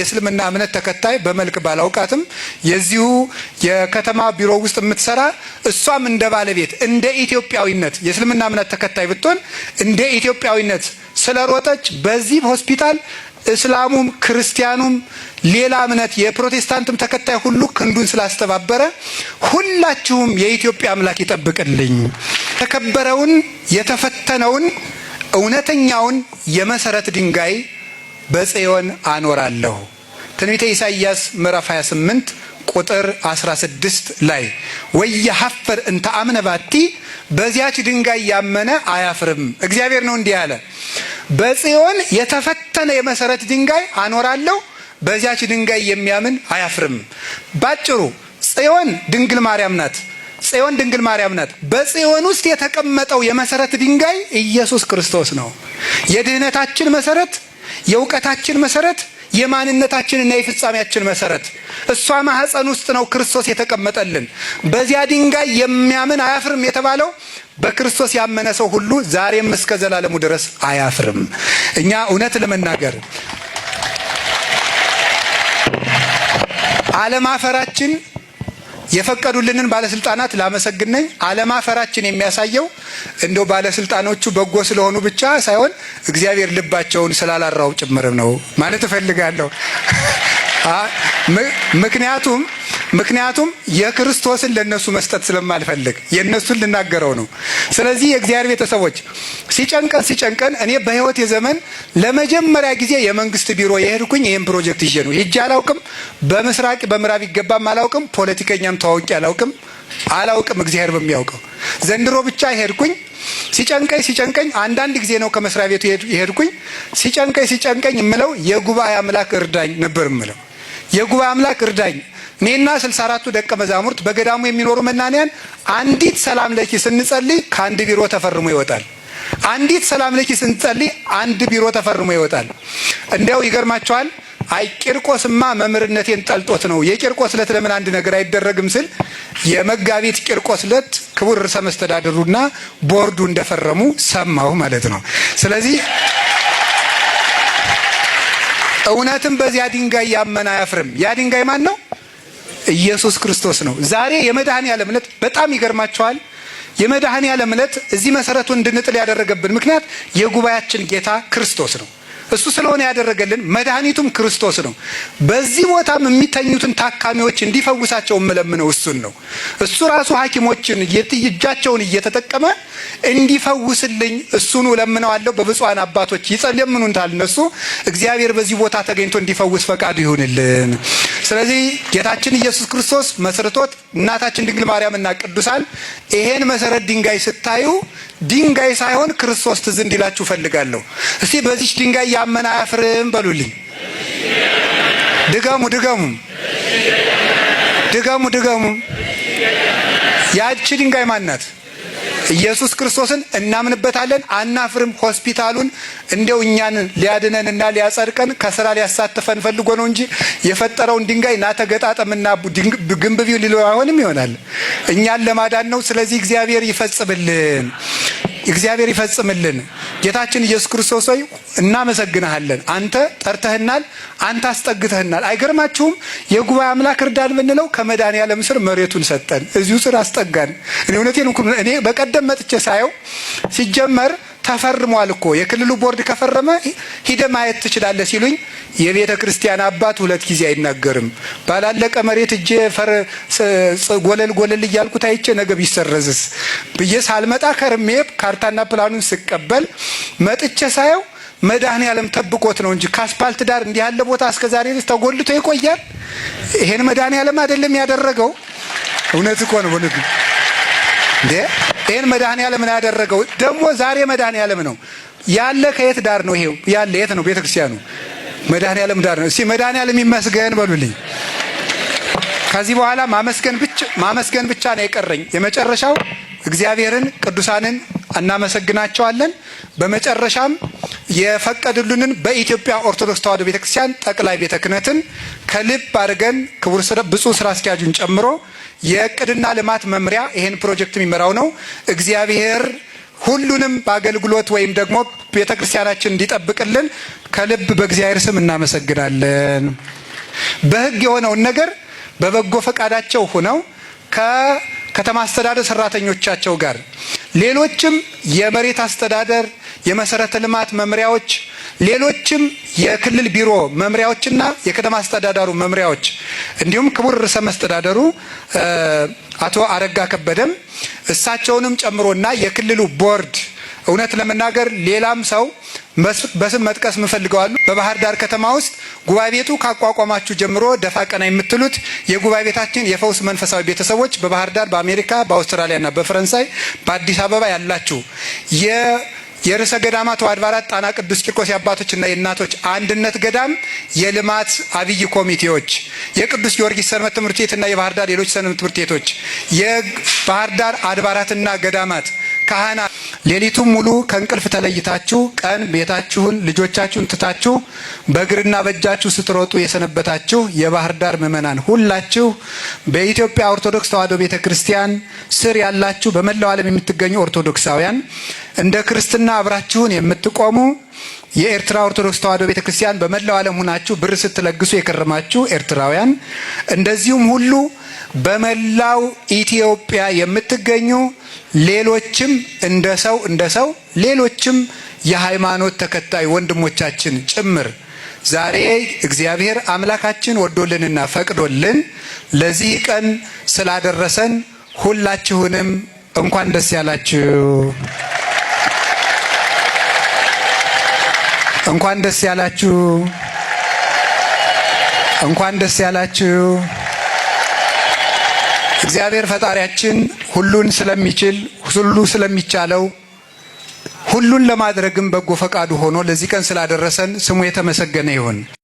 የእስልምና እምነት ተከታይ በመልክ ባላውቃትም የዚሁ የከተማ ቢሮ ውስጥ የምትሰራ፣ እሷም እንደ ባለቤት እንደ ኢትዮጵያዊነት የእስልምና እምነት ተከታይ ብትሆን እንደ ኢትዮጵያዊነት ስለሮጠች በዚህ ሆስፒታል እስላሙም ክርስቲያኑም ሌላ እምነት የፕሮቴስታንትም ተከታይ ሁሉ ክንዱን ስላስተባበረ ሁላችሁም የኢትዮጵያ አምላክ ይጠብቅልኝ። የተከበረውን የተፈተነውን እውነተኛውን የመሰረት ድንጋይ በጽዮን አኖራለሁ። ትንቢተ ኢሳይያስ ምዕራፍ 28 ቁጥር 16 ላይ ወየሐፍር እንተ አምነ ባቲ፣ በዚያች ድንጋይ ያመነ አያፍርም። እግዚአብሔር ነው እንዲህ ያለ። በጽዮን የተፈተነ የመሰረት ድንጋይ አኖራለሁ፣ በዚያች ድንጋይ የሚያምን አያፍርም። ባጭሩ ጽዮን ድንግል ማርያም ናት። ጽዮን ድንግል ማርያም ናት። በጽዮን ውስጥ የተቀመጠው የመሰረት ድንጋይ ኢየሱስ ክርስቶስ ነው። የድህነታችን መሰረት፣ የእውቀታችን መሰረት፣ የማንነታችንና የፍጻሜያችን መሰረት እሷ ማህፀን ውስጥ ነው ክርስቶስ የተቀመጠልን። በዚያ ድንጋይ የሚያምን አያፍርም የተባለው በክርስቶስ ያመነ ሰው ሁሉ ዛሬም እስከ ዘላለሙ ድረስ አያፍርም። እኛ እውነት ለመናገር አለማፈራችን የፈቀዱልንን ባለስልጣናት ላመሰግን ነኝ። አለማፈራችን የሚያሳየው እንደው ባለስልጣኖቹ በጎ ስለሆኑ ብቻ ሳይሆን እግዚአብሔር ልባቸውን ስላላራው ጭምርም ነው ማለት እፈልጋለሁ። ምክንያቱም የክርስቶስን ለነሱ መስጠት ስለማልፈልግ የእነሱን ልናገረው ነው። ስለዚህ የእግዚአብሔር ቤተሰቦች፣ ሲጨንቀን ሲጨንቀን እኔ በሕይወቴ ዘመን ለመጀመሪያ ጊዜ የመንግስት ቢሮ የሄድኩኝ ይህን ፕሮጀክት ይዤ ነው። ሄጄ አላውቅም። በምስራቅ በምዕራብ ይገባም አላውቅም። ፖለቲከኛም ተዋውቄ አላውቅም አላውቅም። እግዚአብሔር በሚያውቀው ዘንድሮ ብቻ ሄድኩኝ። ሲጨንቀኝ ሲጨንቀኝ አንዳንድ ጊዜ ነው ከመስሪያ ቤቱ የሄድኩኝ። ሲጨንቀኝ ሲጨንቀኝ የምለው የጉባኤ አምላክ እርዳኝ ነበር የምለው። የጉባኤ አምላክ እርዳኝ። እኔና 64ቱ ደቀ መዛሙርት በገዳሙ የሚኖሩ መናንያን አንዲት ሰላም ለኪ ስንጸልይ ከአንድ ቢሮ ተፈርሞ ይወጣል። አንዲት ሰላም ለኪ ስንጸልይ አንድ ቢሮ ተፈርሞ ይወጣል። እንዲያው ይገርማቸዋል። አይ ቂርቆስማ መምህርነቴን ጠልጦት ነው፣ የቂርቆስ ዕለት ለምን አንድ ነገር አይደረግም ስል የመጋቢት ቂርቆስ ዕለት ክቡር ርዕሰ መስተዳድሩና ቦርዱ እንደፈረሙ ሰማሁ ማለት ነው። ስለዚህ እውነትም በዚያ ድንጋይ ያመነ አያፍርም። ያ ድንጋይ ማን ነው? ኢየሱስ ክርስቶስ ነው። ዛሬ የመድኃኔ ዓለም ዕለት በጣም ይገርማቸዋል። የመድኃኔ ዓለም ዕለት እዚህ መሰረቱን እንድንጥል ያደረገብን ምክንያት የጉባኤያችን ጌታ ክርስቶስ ነው። እሱ ስለሆነ ያደረገልን መድኃኒቱም ክርስቶስ ነው። በዚህ ቦታም የሚተኙትን ታካሚዎች እንዲፈውሳቸው የምለምነው እሱን ነው። እሱ ራሱ ሐኪሞችን እጃቸውን እየተጠቀመ እንዲፈውስልኝ እሱኑ እለምነዋለሁ። በብፁዓን አባቶች ይጸልምኑታል እነሱ። እግዚአብሔር በዚህ ቦታ ተገኝቶ እንዲፈውስ ፈቃዱ ይሁንልን። ስለዚህ ጌታችን ኢየሱስ ክርስቶስ መስርቶት እናታችን ድንግል ማርያምና ቅዱሳን ይሄን መሰረት ድንጋይ ስታዩ ድንጋይ ሳይሆን ክርስቶስ ትዝ እንዲላችሁ ፈልጋለሁ። እስቲ በዚች ድንጋይ ያመነ አያፍርም በሉልኝ። ድገሙ፣ ድገሙ፣ ድገሙ፣ ድገሙ። ያቺ ድንጋይ ማን ናት? ኢየሱስ ክርስቶስን እናምንበታለን፣ አናፍርም። ሆስፒታሉን እንደው እኛን ሊያድነንና ሊያጸድቀን ከስራ ሊያሳትፈን ፈልጎ ነው እንጂ የፈጠረውን ድንጋይ ና ተገጣጠምና ግንብ ቢው ሊለው አይሆንም ይሆናል። እኛን ለማዳን ነው። ስለዚህ እግዚአብሔር ይፈጽምልን። እግዚአብሔር ይፈጽምልን። ጌታችን ኢየሱስ ክርስቶስ ሆይ እናመሰግንሃለን። አንተ ጠርተህናል፣ አንተ አስጠግተህናል። አይገርማችሁም? የጉባኤ አምላክ እርዳን ብንለው ከመድኃኔዓለም ስር መሬቱን ሰጠን፣ እዚሁ ስር አስጠጋን። እኔ እውነቴን እኔ በቀደም መጥቼ ሳየው ሲጀመር ተፈርሟል እኮ፣ የክልሉ ቦርድ ከፈረመ ሂደ ማየት ትችላለህ ሲሉኝ የቤተ ክርስቲያን አባት ሁለት ጊዜ አይናገርም። ባላለቀ መሬት እጄ ፈር ጎለል ጎለል እያልኩት አይቼ ነገ ቢሰረዝስ ብዬ ሳልመጣ ከርሜ ካርታና ፕላኑን ስቀበል መጥቼ ሳየው መድኃኔ ዓለም ጠብቆት ነው እንጂ ከአስፓልት ዳር እንዲህ ያለ ቦታ እስከ ዛሬ ድረስ ተጎልቶ ይቆያል። ይሄን መድኃኔ ዓለም አይደለም ያደረገው? እውነት እኮ ነው። እውነት እንዴ! ይሄን መድኃኔ ዓለም ነው ያደረገው። ደግሞ ዛሬ መድኃኔ ዓለም ነው ያለ። ከየት ዳር ነው ይሄው ያለ? የት ነው ቤተክርስቲያኑ? መድኃኔ ዓለም ዳር ነው። እስቲ መድኃኔ ዓለም ይመስገን በሉልኝ። ከዚህ በኋላ ማመስገን ብቻ ነው የቀረኝ። የመጨረሻው እግዚአብሔርን ቅዱሳንን እናመሰግናቸዋለን። በመጨረሻም የፈቀዱልንን በኢትዮጵያ ኦርቶዶክስ ተዋሕዶ ቤተክርስቲያን ጠቅላይ ቤተ ክህነትን ከልብ አድርገን ክቡር ብፁዕ ስራ አስኪያጁን ጨምሮ የእቅድና ልማት መምሪያ ይሄን ፕሮጀክት የሚመራው ነው። እግዚአብሔር ሁሉንም በአገልግሎት ወይም ደግሞ ቤተ ክርስቲያናችን እንዲጠብቅልን ከልብ በእግዚአብሔር ስም እናመሰግናለን። በሕግ የሆነውን ነገር በበጎ ፈቃዳቸው ሆነው ከከተማ አስተዳደር ሰራተኞቻቸው ጋር ሌሎችም የመሬት አስተዳደር የመሰረተ ልማት መምሪያዎች፣ ሌሎችም የክልል ቢሮ መምሪያዎችና የከተማ አስተዳደሩ መምሪያዎች እንዲሁም ክቡር ርዕሰ መስተዳደሩ አቶ አረጋ ከበደም እሳቸውንም ጨምሮና የክልሉ ቦርድ እውነት ለመናገር ሌላም ሰው በስም መጥቀስ ምፈልገዋሉ። በባህር ዳር ከተማ ውስጥ ጉባኤ ቤቱ ካቋቋማችሁ ጀምሮ ደፋ ቀና የምትሉት የጉባኤ ቤታችን የፈውስ መንፈሳዊ ቤተሰቦች በባህር ዳር፣ በአሜሪካ፣ በአውስትራሊያና በፈረንሳይ በአዲስ አበባ ያላችሁ የርዕሰ ገዳማት ወአድባራት ጣና ቅዱስ ቂርቆስ የአባቶችና የእናቶች አንድነት ገዳም የልማት አብይ ኮሚቴዎች፣ የቅዱስ ጊዮርጊስ ሰንበት ትምህርት ቤትና የባህር ዳር ሌሎች ሰንበት ትምህርት ቤቶች፣ የባህር ዳር አድባራትና ገዳማት ካህናት ሌሊቱን ሙሉ ከእንቅልፍ ተለይታችሁ ቀን ቤታችሁን ልጆቻችሁን ትታችሁ በእግርና በእጃችሁ ስትሮጡ የሰነበታችሁ የባህር ዳር ምዕመናን ሁላችሁ በኢትዮጵያ ኦርቶዶክስ ተዋሕዶ ቤተ ክርስቲያን ስር ያላችሁ በመላው ዓለም የምትገኙ ኦርቶዶክሳውያን እንደ ክርስትና አብራችሁን የምትቆሙ የኤርትራ ኦርቶዶክስ ተዋሕዶ ቤተ ክርስቲያን በመላው ዓለም ሁናችሁ ብር ስትለግሱ የከረማችሁ ኤርትራውያን፣ እንደዚሁም ሁሉ በመላው ኢትዮጵያ የምትገኙ ሌሎችም እንደ ሰው እንደ ሰው ሌሎችም የሃይማኖት ተከታይ ወንድሞቻችን ጭምር ዛሬ እግዚአብሔር አምላካችን ወዶልንና ፈቅዶልን ለዚህ ቀን ስላደረሰን ሁላችሁንም እንኳን ደስ ያላችሁ። እንኳን ደስ ያላችሁ። እንኳን ደስ ያላችሁ። እግዚአብሔር ፈጣሪያችን ሁሉን ስለሚችል ሁሉ ስለሚቻለው ሁሉን ለማድረግም በጎ ፈቃዱ ሆኖ ለዚህ ቀን ስላደረሰን ስሙ የተመሰገነ ይሁን።